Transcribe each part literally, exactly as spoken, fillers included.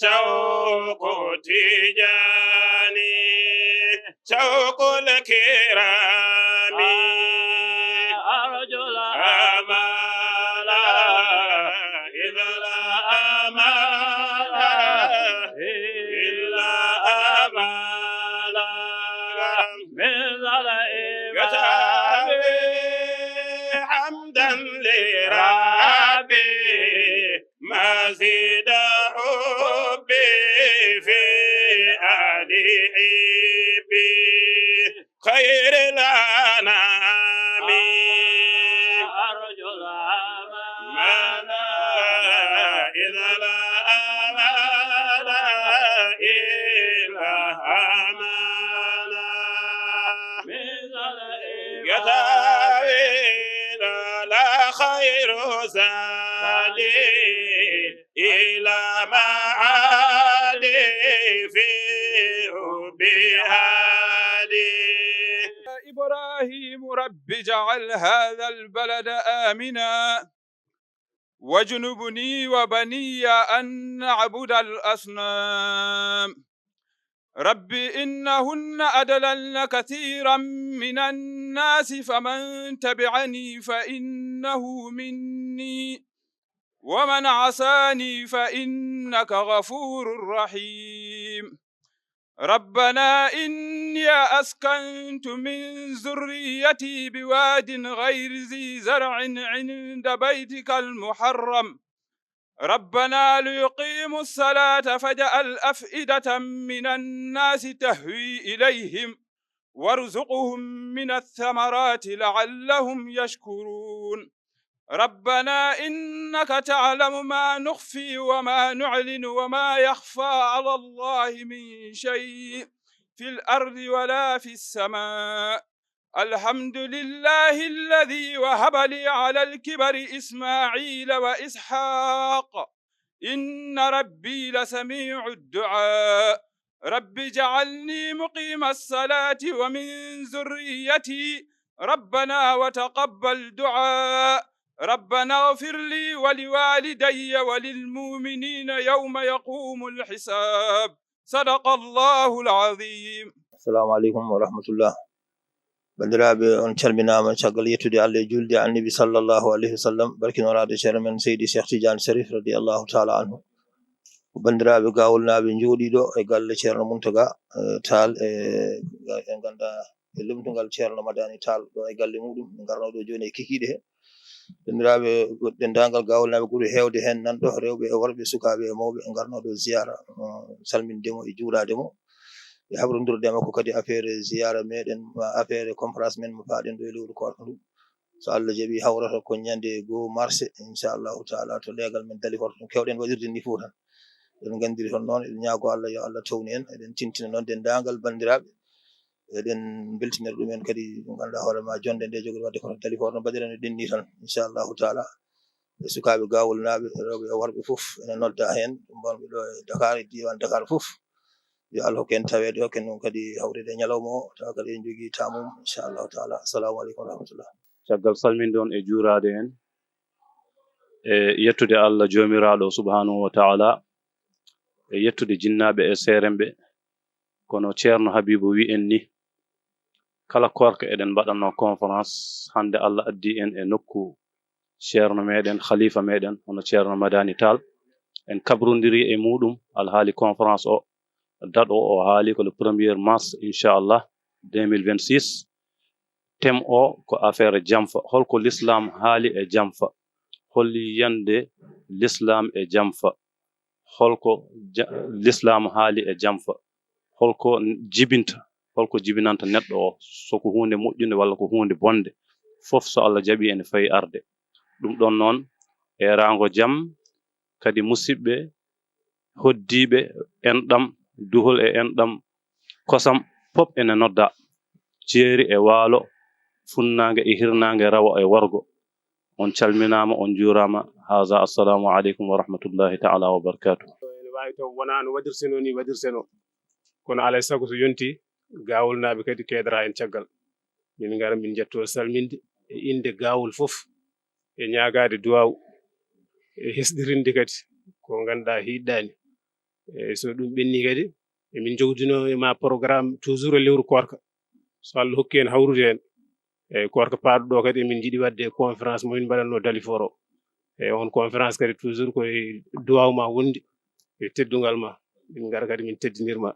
شوق تجاني، شوق الكرام. أرجو الأمل، إذا الأمل، إلا أمل. من ذا الإيمان. يساوي حمدا لربي، مزيد حبي في آل حبي خير الأنام. أرجو الأمان. إذا لا أمان إلا أمانا. يساوينا لا خير زادي إلى معادي في حب هادي. يا إبراهيم رب اجعل هذا البلد آمنا واجنبني وبني أن نعبد الأصنام. رب إنهن أضللن كثيرا من الناس فمن تبعني فإنه مني ومن عصاني فإنك غفور رحيم. ربنا إني أسكنت من ذريتي بواد غير ذي زرع عند بيتك المحرم ربنا ليقيموا الصلاة فاجعل أفئدة من الناس تهوي إليهم وارزقهم من الثمرات لعلهم يشكرون. ربنا إنك تعلم ما نخفي وما نعلن وما يخفى على الله من شيء في الأرض ولا في السماء. الحمد لله الذي وهب لي على الكبر إسماعيل وإسحاق إن ربي لسميع الدعاء. رب اجعلني مقيم الصلاة ومن ذريتي ربنا وتقبل دعاء. ربنا اغفر لي ولوالدي وللمؤمنين يوم يقوم الحساب. صدق الله العظيم. Assalamu aleykum wa rahmatullah. Banndiraaɓe, on calminaama caggal yettude Allah e juulde Annabi sallallahu alayhi wa sallam, barkinoraaɗo ceerno men Seydi Cheikh Tidiane Cherif radiyallahu taala anhu. Ko banndiraaɓe Gaawulnaaɓe njooɗii ɗo e galle Ceerno Muntaga, eh, Taal, e, e nganndaa e lemtungal Ceerno Madani Taal ɗo e galle muɗum, ɓe ngarnoo ɗo jooni e kikiiɗe he. Banndiraaɓe, denndaangal Gaawulnaaɓe ɓuri heewde heen nan ɗo, rewɓe e worɓe, sukaaɓe e mawɓe, ngarnoo ɗo ziyaara, eh, salminde mo e juuraade mo. E haɓrondirde e makko kadi affaire ziyaara meɗen, ma affaire conférence men mo paaɗen ɗo e lewru koorka ndu. So Allah jaɓi, hawrata ko ñande goo mars, inchallahu taala, to leegal men Dalifort, no keewɗen waɗirde ni fof tan. Eɗen nganndiri toon noon, eɗen ñaago Allah yo Allah townu en. Eɗen tintina noon denndaangal banndiraaɓe. Eɗen mbeltinira ɗumen kadi, mo ngannduɗaa hoore ma, jonnde nde jogori waɗde ko to Dalifort, no mbaɗiran eɗen ni tan, inchallahu taala. E sukaaɓe Gaawulnaaɓe, rewɓe e worɓe fof ene nodda heen, ɗum wonɓe ɗo e Dakar, e diiwaan Dakar fof. Yo Allah hokku en taweede, hokken ɗum kadi hawreede e ñalawma o, tawa kadi en njogii taamum, inchallahu taala. Assalamu aleykum wa rahmatullah. Caggal salminde on e juuraade en, e yettude Allah Joomiraaɗo subhanahu wa taala, e yettude jinnaaɓe e seeremɓe, kono Ceerno Habiibu wi'i en ni, kala koorka eɗen mbaɗanno conférence, hannde Allah addi en e nokku Ceerno meɗen, Khalifa meɗen, hono Ceerno Madani Taal. En kabrondiri e muɗum alhaali conférence o, date o, o haali ko le premier mars, inchallah, deux mille vingt-six. Thème o ko affaire jamfa. Holko l'islam haali e jamfa? Holli yande l'islam e jamfa? Holko ja-, l'islam haali e jamfa? Holko jibinta? Holko jibinanta neɗɗo o? So ko huunde moƴƴunde walla ko huunde bonde? Fof, so Allah jaɓi, ene fayi arde. Ɗum ɗon noon, eeraango jam, kadi musidɓe, hoddiiɓe, enɗam, duhol e enɗam, kosam, pop ene nodda. Jeeri e waalo, funnaange e hirnaange, rewo e worgo. On calminaama, on njuuraama. Haza, assalamu aleykum wa rahmatullahi taala wa barakatuh. Ene waawi taw wonaa no waɗirtenoo ni waɗirtenoo. Kono alaa e sago so yontii, Gaawulnaaɓe kadi keedora en caggal. Min ngara, min njettoo salminde e innde Gaawul fof, e ñaagaade duwaaw, e hesɗirinde kadi ko ngannduɗaa hiiɗɗaani. Eyi, so ɗum ɓenni kadi, emin jowdino e ma programme toujours e lewru koorka. So Allah hokki en hawrude heen. Eyi, koorka paaɗo ɗo kadi emin njiɗi waɗde conférence mo min mbaɗatno Dalifort o. Eyi, on conférence kadi toujours ko e duwaw ma wondi, e teddungal ma. Min ngara kadi min teddinirma.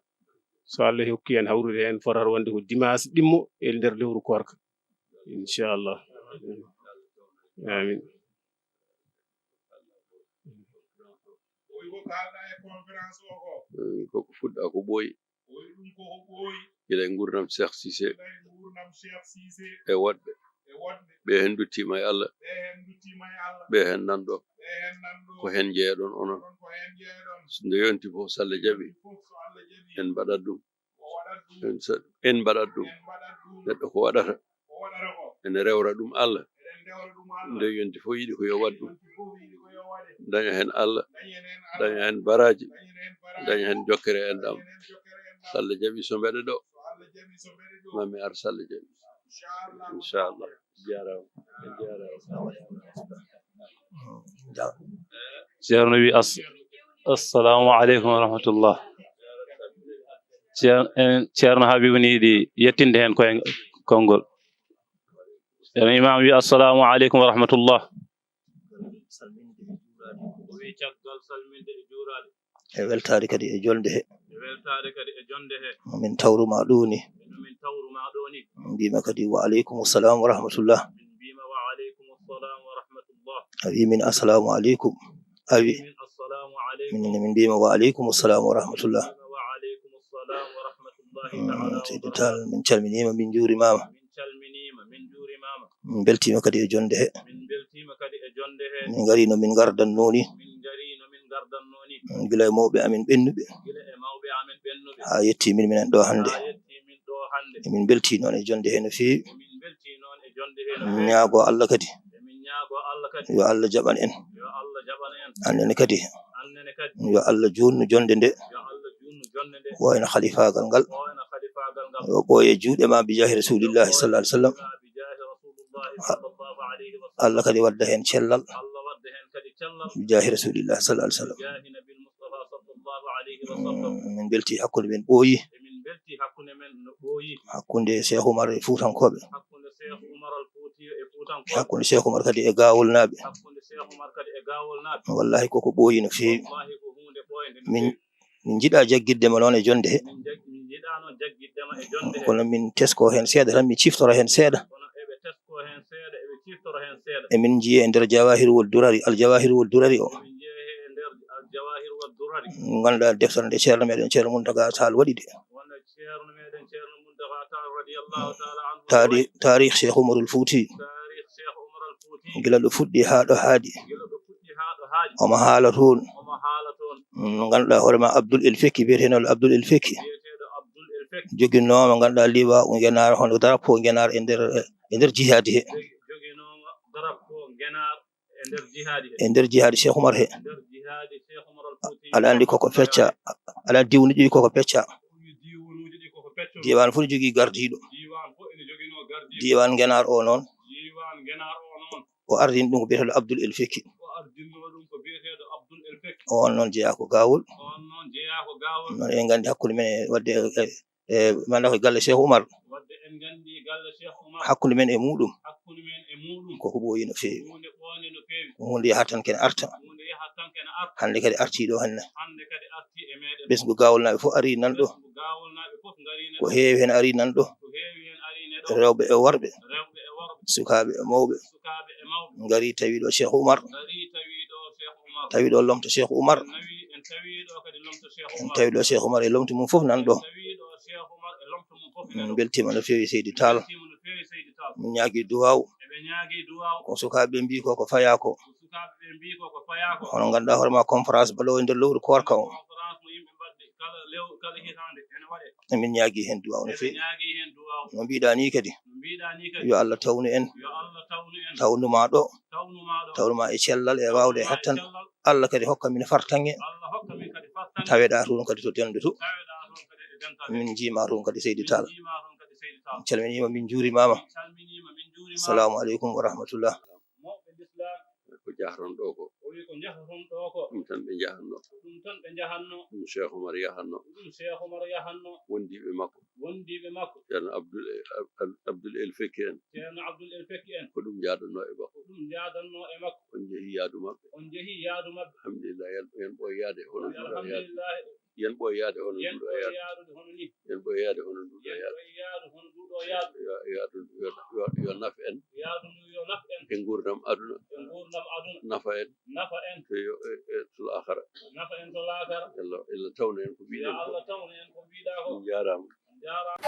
So Allah hokki en hawrude heen, fotata wonde ko dimanche ɗimmo e nder lewru koorka. Inchallah. Amin. Ɓooyi ko kaalɗaa e conférence o ko? Ɗum ko ko fuɗɗa ko ɓooyi. Ɓooyi ɗum ko ko ɓooyi. Gila e nguurndam Cheikh Cissé. Gila e nguurndam Cheikh Cissé. E woɗɓe. E woɗɓe. Ɓe heen nduttiima e Allah. Ɓe heen nduttiima e Allah. Ɓe heen nan ɗo. Ɓe heen nan ɗo. Ko heen njeyaɗon onon. Onon ko heen njeyaɗon. So nde yonti fof, so Allah jaɓi, fof so Allah jaɓi, en mbaɗat ɗum. O waɗat ɗum. En sa-, en mbaɗat ɗum. En mbaɗat ɗum. Neɗɗo ko waɗata, o waɗata ko, ene rewra ɗum Allah. Eɗen rewra ɗum Allah. Nde yonti fof yiɗi ko yo waɗ ɗum. Yonti fof yiɗi ko yo waɗe. Daña heen Allah. Dañen heen Allah. Daña heen baraaji. Dañen heen baraaji. Daña heen jokkere enɗam. Dañen heen jokkere enɗam. So Allah jaɓi, so mbeɗa ɗo. So Allah jaɓi, so mbeɗa ɗo. Ma mi ar so Allah jaɓi. Inchallah. Inchallah. Jaaraama. Jaaraama. Ceerno wi as-, assalamu aleykum wa rahmatullah. Ceer-, en, Ceerno Habibu ni yiɗi yettinde heen koye konngol. Ceerno Imam wi assalamu aleykum wa rahmatullah. O wi caggal salminde e juuraade. E weltaade kadi e jolde he. E weltaade kadi e jolde he. Min tawru ma ɗo ni. Min tawru ma ɗo ni. Min mbima kadi wa aleykum salam wa rahmatullah. Min mbima wa aleykum salam wa rahmatullah. A wi min assalamu aleykum. A wi. Min assalamu aleykum. Min, min mbima wa aleykum salam wa rahmatullah. Min mbima wa aleykum salam wa rahmatullahi ta'ala wa barakatuh. Seydi Tall, min calminima, min juurimama. Min calminima, min juurimama. Min mbeltiima kadi e jolde he. Min mbeltiima kadi e jolde he. Min ngarii no min ngardanno ni. Min ngarii no min ngardanno ni. Mm, gila e mawɓe amen ɓennuɓe. Gila e mawɓe amen ɓennuɓe. Haa yettii min, minen ɗo hannde. Haa yettii min ɗo hannde. Emin mbeltii noon e jolde he no feewi. Emin mbeltii noon e jolde he no feewi. Emin ñaagoo Allah kadi. Emin ñaagoo Allah kadi. Yo Allah jaɓan en. Yo Allah jaɓan en. Annene kadi. Annene kadi. Yo Allah juutnu jolde nde. Yo Allah juutnu jolde nde. Wayno halifaagal ngal. Wayno halifaagal ngal. Yo ɓooye juuɗe ma bi jaahi Rasulillahi sallallahu alaihi wasallam. Bi jaahi Rasulillahi sallallahu alaihi wasallam. Allah kadi wadda heen cellal. Allah wadda heen kadi cellal. Bi jaahi Rasulillahi sallallahu alaihi wasallam. Bi jaahi Nabil Mustafa sallallahu alaihi wasallam. Min mbeltii hakkunde men ɓooyi. Emin mbeltii hakkunde men no ɓooyi. Hakkunde Cheikh Oumar e Fuutankooɓe. Hakkunde Cheikh Oumar Al Fouti e Fuutankooɓe. Hakkunde Cheikh Oumar kadi e Gaawolnaaɓe. Hakkunde Cheikh Oumar kadi e Gaawolnaaɓe. Wallahi koko ɓooyi no feewi. Wallahi ko huunde ɓooynde no feewi. Min Min njiɗaa jaggitde ma noon e jolde he. Min jag-, min njiɗaa noon jaggitde ma e jolde he. Kono min tesko heen seeɗa tan, min ciftora heen seeɗa. Kono eɓe tesko heen seeɗa, eɓe ciftora heen seeɗa. Emin njiyee e nder Jawahir wal Durari, Al Jawahir wal Durari o. Emin njiyee e nder Al Jawahir wal Durari. Ngannduɗaa deftere nde Ceerno meɗen Ceerno Muntaga Tall waɗi de. Wonde Ceerno meɗen Ceerno Muntaga Tall radiyallahu ta'ala anhu Taari-, waɗi. Taarikh Cheikh Oumarul Fouti. Taarikh Cheikh Oumar Al Fouti. Gila ɗo fuɗɗi haa ɗo haaɗi. Gila ɗo fuɗɗi haa ɗo haaɗi. Omo haala toon. Omo haala toon. Mm, ngannduɗaa hoore ma Abdoul El Fekki, biyeteeɗo Abdoul El Fekki. Biyeteeɗo Abdoul El Fekki. Joginoomo, ngannduɗaa, liwaa Ngenaar, hono drapeau Ngenaar e nder, e nder jihaadi he. Jogi-, joginoomo drapeau Ngenaar e nder jihaadi he. E nder jihaadi Cheikh Oumar he. E nder jihaadi Cheikh Oumar Al Fouti. Aɗa anndi koko fecca, aɗa anndi diiwanuuji ɗi koko pecca. Diiwanuuji ɗi koko pecca. Diiwaan fof ne jogii gardiiɗo. Diiwaan fof ene joginoo gardiiɗo. Diiwaan Ngenaar o noon. Diiwaan Ngenaar o noon. O ardini ɗum ko biyeteeɗo Abdoul El Fekki. O ardinno ɗum ko biyeteeɗo Abdoul El Fekki. O on noon jeyaa ko Gaawol. O on noon jeyaa ko Gaawol. Noon eɗen nganndi hakkunde men e waɗde e, e, manda ko galle Cheikh Oumar. Waɗde en nganndi galle Cheikh Oumar. Hakkunde men e muɗum. Hakkunde men e muɗum. Koko ɓooyi no feewi. Huunde ɓooynde no feewi. Ko huunde yahat tan kene arta. Huunde yahat tan kene arta. Hannde kadi artii ɗo hannde. Hannde kadi artii e meɗen. Ɓesngu Gaawolnaaɓe fof arii nan ɗo. Ɓesngu Gaawolnaaɓe fof ngarii nan ɗo. Ko heewi heen arii nan ɗo. Ko heewi heen arii nan ɗo. Rewɓe e worɓe. Rewɓe e worɓe. Sukaaɓe e mawɓe. Sukaaɓe e mawɓe. Ngarii tawi ɗo Cheikh Oumar. Ngarii tawi ɗo Cheikh Oumar. Tawi ɗo lomto Cheikh Oumar. Nawi en tawi ɗo kadi lomto Cheikh Oumar. En tawi ɗo Cheikh Oumar e lomto mum fof nan ɗo. Tawi ɗo Cheikh Oumar e lomto mum fof nan ɗo. Min mbeltiima no feewi Seydi Tall. Mbeltiima no feewi Seydi Tall. Min ñaagii duwaaw. Eɓe ñaagii duwaaw. Ko sukaaɓe ɓe mbii ko, ko fayaa ko. Ko sukaaɓe ɓe mbii ko, ko fayaa ko. Hono ngannduɗaa hoore ma conférence balowo e nder lewru koorka o. Conférence mo yimɓe mbaɗde kala lew-, kala hitaande ene waɗe. Emin ñaagii heen duwaaw no feewi. Eɓe ñaagii heen duwaaw. No mbiɗaa nii kadi. No mbiɗaa nii kadi. Yo Allah tawnu en. Yo Allah tawnu en. Tawnu ma ɗo. Tawnu ma ɗo. Tawnu ma e cellal e waawde e hattan. Tawnu ma e cellal. Allah kadi hokka min fartaŋŋe. Allah hokka min kadi fartaŋŋe. Taweɗaa toon kadi to dendu to. Taweɗaa toon kadi e dental. Min njiima toon kadi Seydi Tall. Min njiima toon kadi Seydi Tall. Min calminiima, min njuurimaama. Min calminiima, min njuurimaama. Assalamu aleykum wa rahmatullah. Mawɓe lislaam. Ko jahron ɗo ko? O Wi ko njahron ɗo ko. Ɗum tan ɓe njahanno. Ɗum tan ɓe njahanno. Ɗum Cheikh Omar yahanno. Ɗum Cheikh Omar yahanno. Wondiiɓe makko. Wondiiɓe makko. Ceerno Abdul, Ab-, Ab-, Abdul El Fekki en. Ceerno Abdul El Fekki en. Ko ɗum njaadanno e makko. Ko ɗum njaadanno e makko. On njehi yaadu maɓɓe. On njehi yaadu maɓɓe. Alhamdulillah, yen, yen ɓooy yaade hono ɗum ɗo yaadu. Alhamdulillah. Yen ɓooy yaade hono ɗum ɗo yaadu. Yen ɓooy yaadu hono ni. Yen ɓooy yaade hono ɗum ɗo yaadu. Yen ɓooy yaadu hono ɗum ɗo yaadu. Yo, yo, yo, yo, yo naf en. Yaadu ndu yo naf en. E nguurndam aduna. E nguurndam aduna. Nafa en. Nafa en. To yo, e, e, to laakara. Nafa en to laakara. Yo Allah, Allah tawna en ko mbiɗen ko. Yo Allah tawna en ko mbiɗa ko. On njaaraama. On njaaraama.